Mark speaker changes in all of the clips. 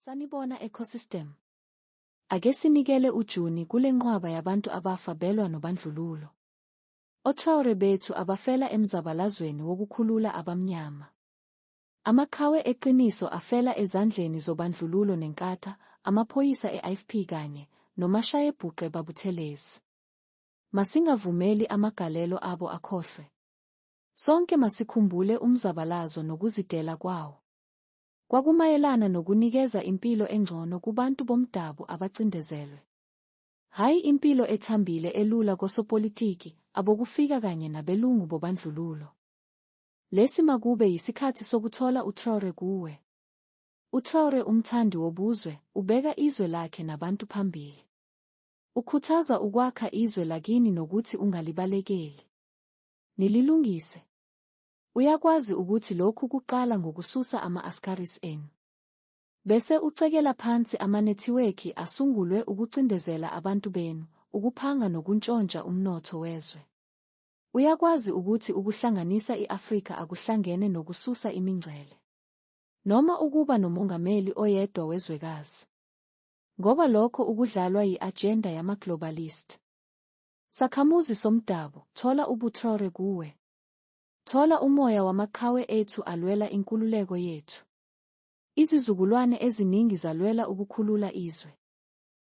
Speaker 1: Sanibona ecosystem. Ake sinikele uJuni kule nqwaba yabantu abafa belwa nobandlululo. OTraore bethu abafela emzabalazweni wokukhulula abamnyama. Amaqhawe eqiniso afela ezandleni zobandlululo neNkatha, amaphoyisa e-IFP kanye nomashayebhuqe baButhelezi. Masingavumeli amagalelo abo akhohlwe. Sonke masikhumbule umzabalazo nokuzidela kwawo. Kwakumayelana nokunikeza impilo engcono kubantu bomdabu abacindezelwe. Hhayi impilo ethambile elula kosopolitiki abokufika kanye nabelungu bobandlululo. Lesi makube yisikhathi sokuthola uTraore kuwe. UTraore umthandi wobuzwe, ubeka izwe lakhe nabantu phambili. Ukhuthaza ukwakha izwe lakini nokuthi ungalibalekeli. Nililungise. Uyakwazi ukuthi lokhu kuqala ngokususa ama-askaris enu. Bese ucekela phansi amanethiwekhi asungulwe ukucindezela abantu benu, ukuphanga nokuntshontsha umnotho wezwe. Uyakwazi ukuthi ukuhlanganisa i-Afrika akuhlangene nokususa imingcele. Noma ukuba nomongameli oyedwa wezwekazi. Ngoba lokho ukudlalwa yi-ajenda yama-globalist. Sakhamuzi somdabu, thola ubuTraore kuwe. Thola umoya wamaqhawe ethu alwela inkululeko yethu. Izizukulwane eziningi zalwela ukukhulula izwe.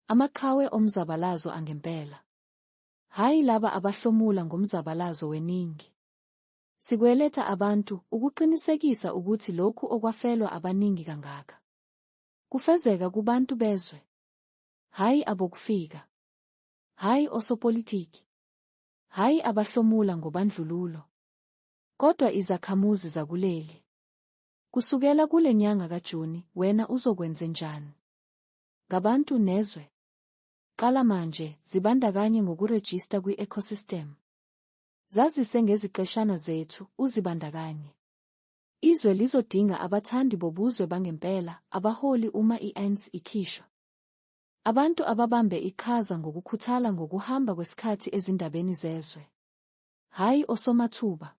Speaker 1: Amaqhawe omzabalazo angempela. Hhayi laba abahlomula ngomzabalazo weningi. Sikweletha abantu ukuqinisekisa ukuthi lokhu okwafelwa abaningi kangaka. Kufezeka kubantu bezwe. Hhayi abokufika. Hhayi osopolitiki. Hhayi abahlomula ngobandlululo. Kodwa izakhamuzi zakuleli. Kusukela kule nyanga kaJuni, wena uzokwenzenjani? Ngabantu nezwe? Qala manje, zibandakanye ngokurejista kwi-ecosystem. Zazise ngeziqeshana zethu, uzibandakanye. Izwe lizodinga abathandi bobuzwe bangempela, abaholi uma i-ANC ikhishwa. Abantu ababambe iqhaza ngokukhuthala ngokuhamba kwesikhathi ezindabeni zezwe. Hhayi osomathuba.